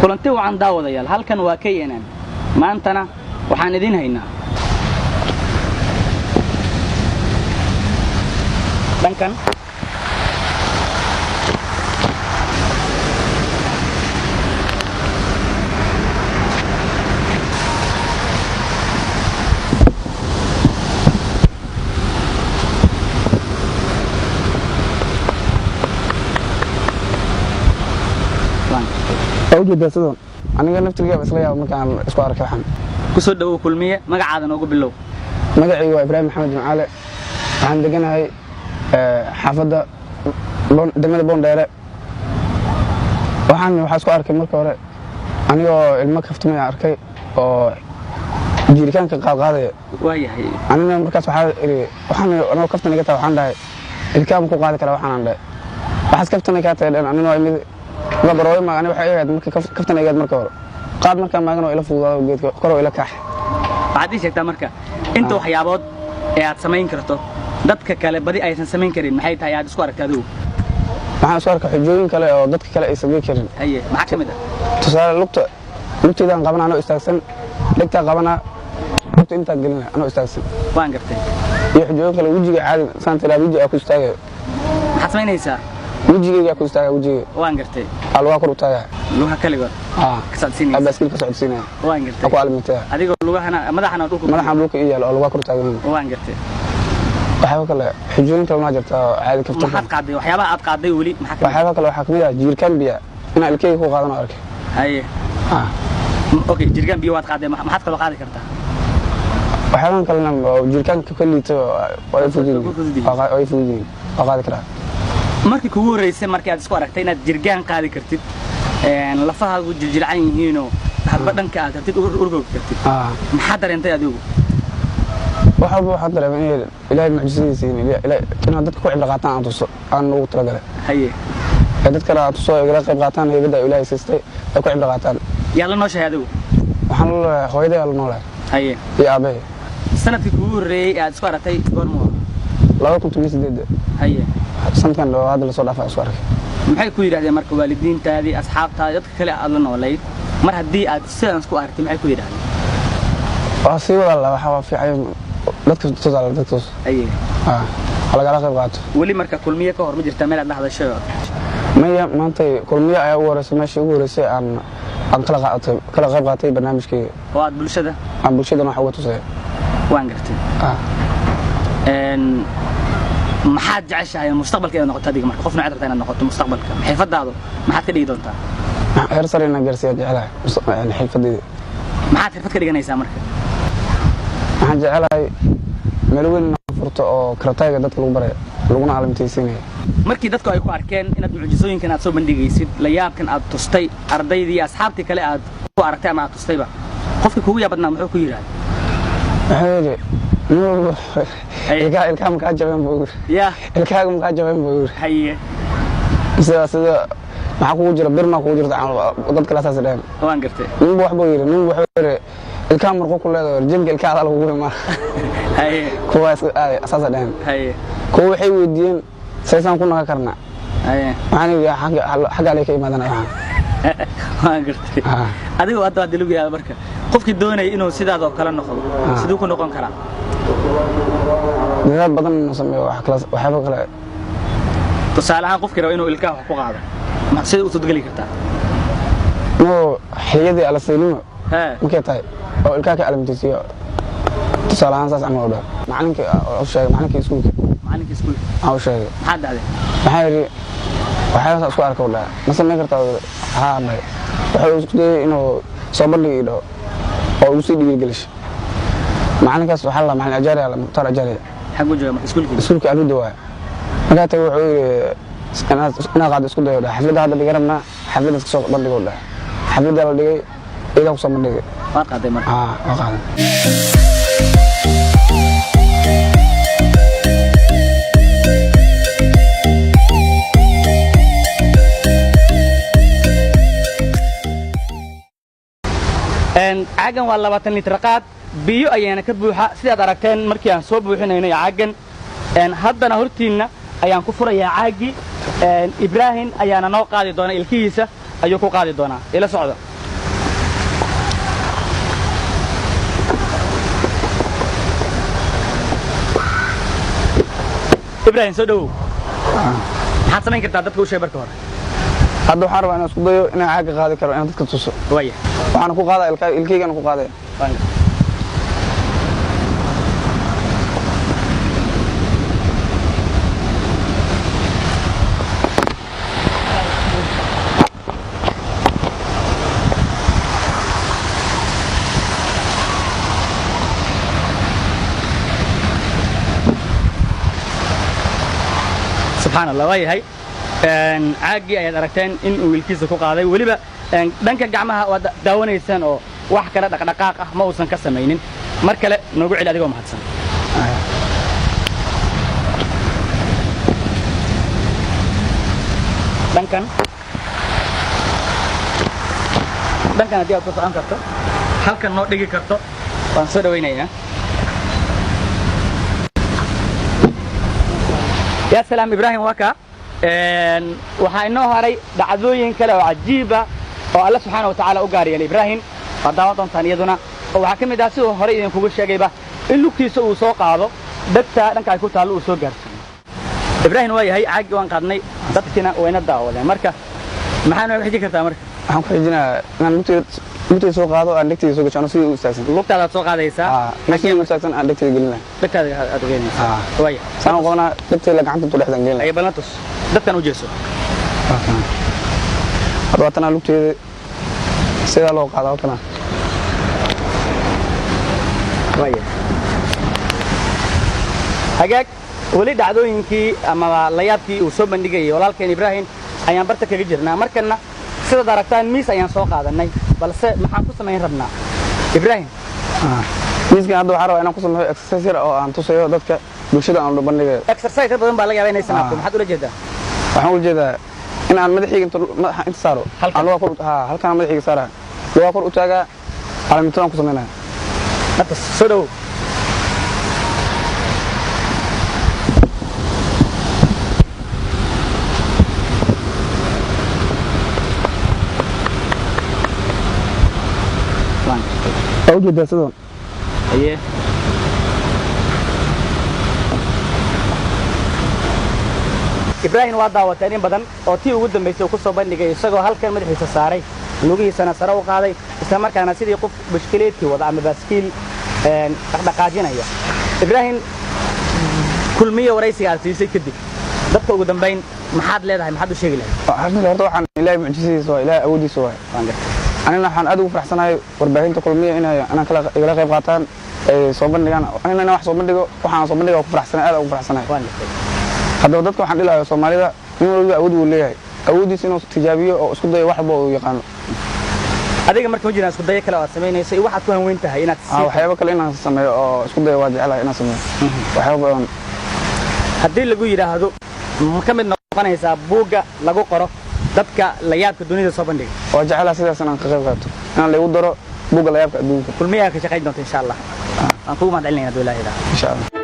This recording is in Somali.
Kulanti wacan daawadayaal, halkan waa KNN. Maantana waxaan idiin haynaa dhankan Ujeedaa sidan aniga naftirgeeba isla yaaba markaan isku arkay waxaan. Kusoo dhawow Kulmiye, magacaada noogu bilow. Magacaygu waa Ibraahim Maxamed Jimcaale. Waxaan deganahay xaafadda degmada Boondheere. Waxaa isku arkay marka hore anigoo ilmo kaftamaya arkay oo jiiritaanka qaadqaadaya. Waayahay. Anigana markaas waxaa iri, waxaan anoo kaftan iga tahay waxaan dhahay, ilkaha ma ku qaadi karaa? Waxaan dhahay, waxaas kaftan kaa tahay dhan. Anigoo imid la baroobay ma ani waxay ahayd marka kaftan igaad marka hore qaad, markaa maagan oo ila fududaado geedka koroo ila kaax. Waxaad ii sheegtaa marka inta waxyaabood ee aad samayn karto dadka kale badi aysan samayn karin maxay tahay aad isku aragtay adigu? Waxaan isku arkay xujooyin kale oo dadka kale ay samayn karin. Haye, maxaa ka mid ah? Tusaale, lugta lugtaydaan qabana anoo istaagsan, dhegtaa qabana, lugta intaan gelina anoo istaagsan. Waan gartay. Iyo xujooyin kale, wejiga caadi saan tiraa wejiga aa ku istaagayo. Maxaad samaynaysaa? Wejigaygaa ku istaaga, wejigayga. Waan gartay. Aa lugaa kor u taagaya. Lugaha kaligood Aa ka socodsiinaysa? Baaskiil ka socodsiinaya. Waan Aa gartay. Ku almitaya. Adigoo lugahana madaxana dhulka Madaxaan dhulka ii yaalo oo lugaa kor u taagan. Waan gartay. Waxyaaba kale, xujooyin kale maa jirta oo caadi kaftan. Maxaad qaaday? Waxyaabaha aad qaaday weli maxaa ka mid ah? Waxyaaba kale waxaa kamid ah jiirkaan biya inaan ilkeyga ku qaadan oo arkay. Haye. Okay, jirgaan biyo waad qaaday, maxaad kaloo qaadi kartaa? Waxyaabahan kalena oo jiirkaanka ka liito waa fudud yihiin, waa fudud yihiin, waa qaadi karaa. Markii kugu horreysay markii aad isku aragtay inaad jirgaan qaadi kartid, lafahaagu jiljilcan yihiinoo hadba dhanka aad rabtid urgogi kartid, maxaad dareentay adigu? Wax walba waxaan dareemay inay Ilaahay mucjisadiisa yihiin, inaad dadka ku cibro qaataan aan tuso aan ugu talagalay. Haye. Ee dadkana aan tuso igala qayb qaataan heybadda Ilaahay siistay ay ku cibro qaataan. Yaa la nooshahay adigu? Waxaan la noolahay hooyaday aa la noolahay. Haye. Iyo aabbahay. Sanadkii kugu horreeyey ee aad isku aragtay goormuu ahaa? 2018. Haye. Sanadkan oo hadda lasoo dhaafaa isku arkay. Maxay ku yidhahdeen marka waalidiintaadii, asxaabtaadii, dadka kale aad la noolayd mar haddii aad sidan isku aragtay, maxay ku yidhahdeen? Waa sii wada la waxa waa fiican dadka tusaale dadka tus. Haye. Ha lagala qayb qaato. Weli marka Kulmiye ka hor ma jirtaa meel aad la hadashay? Maya, maanta Kulmiye ayaa ugu horeysay, meeshii ugu horeysay aan kala qaatay, kala qayb qaatay barnaamijkayga oo aad bulshada aan bulshadana wax uga tusay. Waan gartay. Maxaad jeceshahay mustaqbalka inaad noqoto adiga? Marka qof noocaad rabtaa inaad noqoto mustaqbalka, xirfadaadu maxaad ka dhigi doontaa? Heer sare inaan gaarsiiya jecelahay xirfadayda. Maxaad xirfad ka dhiganaysaa marka? Waxaan jecelahay meel weyn inaan furto oo karatayga dadka lagu barayo laguna alamtaysiinayo. Markii dadku ay ku arkeen inaad mucjisooyinkan aad soo bandhigaysid, la yaabkan aad tustay ardaydii iyo asxaabtii kale aad ku aragtay ama aad tustayba, qofkii kugu yaab badnaa muxuu ku yidhahday? Wuxuu yidhi nin walba, ilkaha ilkaha makaa jabeen buu yidhi. Yaa? Ilkahaaga makaa jabeen buu yidhi. Haye. Sida maxaa kugu jira, bir maa kugu jirta camal, dad kale saas dheheen. Waan gartay. Ninba wax buu yidhi, ninba wuxuu yidhi ilkaha murqo ku leedahay, jimka ilkaha adaa lagugu imaa. Haye. Kuwa saasa dheheen. Haye. Kuwa waxay weydiiyeen saysaan ku naqan karnaa. Haye. Waxaan yidhi xagga alay ka imaadana waxaan. Waan gartay. Adigu hadda waa lagu yidhahda marka qofkii doonaya inuu sidaadoo kale noqdo, siduu ku noqon karaa? Dadaal badan inuu sameeyo wax kala waxyaabo kale. Tusaale ahaan qofkii raba inuu ilkaha wax ku qaado, sidee u suurtageli kartaa? Inuu xiliyadii alasaynimo hee markay tahay oo ilkaha ka alamtaysiiyo, tusaale ahaan saas camal oo dhaho macalinkii u sheegay, macalinkii iskuulka. Macalinkii iskuulka? Aan u sheegay. Maxaad dhahday? Maxaa yidhi, waxyaabahaas isku arka u dhahay, ma samayn kartaa? Haa dhahay. Wuxuu isku dayay inuu soo bandhigi dhaho oo ugu sii dhiirigelishay macalinkaas. Waxaa la macalin Ajaariya la Mukhtaar Ajaariya. Xaguu jooga marka iskuulkii? Iskuulka Aluda waaya. Markaa tagay wuxuu yidhi inaad qaado isku dayo dhahay, xafladda hadda dhiga rabnaa, xafladdaas kasoo bandhigo dhahay. Xafladda la dhigay, iyadaa kusoo bandhigay. Waad qaaday marka? Haa, waa qaaday. Caagan waa 20 litir qaad biyo ayaana ka buuxa sidaad aragteen markii aan soo buuxinaynay caagan. Haddana hortiinna ayaan ku furayaa caaggii. Ibraahim ayaana noo qaadi doona, ilkihiisa ayuu ku qaadi doonaa. Ila socda. Ibrahim, soo dhowow. Maxaad samayn kartaa? Dadka u sheeg marka hore. Hadda waxaan rabaa inaan isku dayo inaan caagga qaadi karo, inaan dadka tuso. Waaya. Waxaana ku qaadaa ilkaygana ku qaadaya. Subxaan Allah, waa yahay. Caaggii ayaad aragteen in uu wiilkiisa ku qaaday. Weliba dhanka gacmaha waad daawanaysaan oo wax kale dhaqdhaqaaq ah ma uusan ka samaynin. Mar kale noogu celi adigoo mahadsan. Dhankan haddii aad ku socon karto, halkan noo dhigi karto, waan soo dhawaynaynaa. Ya salaam, Ibraahim, waa kaa. Waxaa inoo haray dhacdooyin kale oo cajiiba oo Alla subxaana wa tacaala u gaar yeelay Ibraahim. Waad daawan doontaan iyaduna, oo waxaa ka mid ah, siduu horey idinkugu sheegayba, in lugtiisa uu soo qaado, dhegta dhanka ay ku taallo uu soo gaarsiiyo. Ibraahim, waa yahay, caaggii waan qaadnay, dadkina wayna daawadeen. Marka maxaa noo xijin kartaa marka? Waxaan ku xijinayaa inaan lugteyda soo qaado, aan dhegteyda soo gasho anoo sidii u istaagsan. Lugtaadaad soo qaadaysaa? Meeshii u istaagsan aan dhegteyda gelinaya. Dhegtaada aad gelinaysaa? Waaya. Saan u qabanaa dhegteyda, gacanta intuu dhexdan gelinaya. Ay, balna tus, dadkan u jeeso. Hadda waa tanaa lugteeda, sidaa loo qaadaa, waa tanaa. Waaya, hagaag. Weli dhacdooyinkii amaba layaabkii uu soo bandhigayay walaalkeen Ibraahim ayaan barta kaga jirnaa. Markanna sidaad aragtaan miis ayaan soo qaadanay, balse maxaan ku samayn rabnaa, Ibraahim? Miiskan hadda waxaan rabaa inaan ku sameeyo exercise yar oo aan tusayo dadka bulshada, aan u bandhigayo. Exercise dad badan baa laga yaabaa inaysan aqoon. Maxaad ula jeedaa? Waxaan ula jeedaa in aan madaxayga inta madaxa inta saaro. Halkan? Aan lugaha kor, ha, halkaan madaxayga saaraya, lugaha kor u taagaa, calaamitoon ku samaynaya. Marka soo dhowow. Waa ujeedaa sidan. Aye. Ibraahim waa daawateen in badan oo tii ugu dambaysay uu ku soo bandhigay isagoo halkan madaxiisa saaray, lugihiisana sare u qaaday, isla markaana sidii qof bishkileedkii wada ama baaskiil dhaqdhaqaajinaya. Ibraahim, Kulmiye waraysiga aad siisay kadib, dadka ugu dambayn maxaad leedahay, maxaad u sheegi lahayd? Waxaan horta waxaan Ilaahay mucjisadiisa waa, Ilaahay awoodiisa waay. Waan gartay. Anina waxaan aad ugu faraxsanahay warbaahinta Kulmiya inay anaan kala igala qayb qaataan, ay soo bandhigaan, anina inaan wax soo bandhigo, waxaan soo bandhiga waa ku faraxsanahay, aad ugu faraxsanahay. Waan gartay. Haddaba dadka waxaan dhilayaa, Soomaalida, nin walba awood uu leeyahay, awooddiisa inuu tijaabiyo oo isku dayo wax walba uu yaqaano. Adiga marka ma jiraan isku dayo kale oo aad samaynayso iyo waxaad ku hanweyn tahay inaad Waxyaabo kale inaan sameeyo oo isku dayo waa jecelahay, inaan sameeyo waxyaabo badan. Haddii lagu yidhaahdo, ma ka mid noqonaysaa buugga lagu qoro dadka layaabka dunida soo bandhiga? Waa jecelahay sidaas inaan ka qayb qaato, inaan laygu daro buugga layaabka adduunka. Kulmiyaha ka shaqayn doonta, insha Allah. Waan kugu mahad celinaya hadduu Ilaahay idhaa. Insha Allah.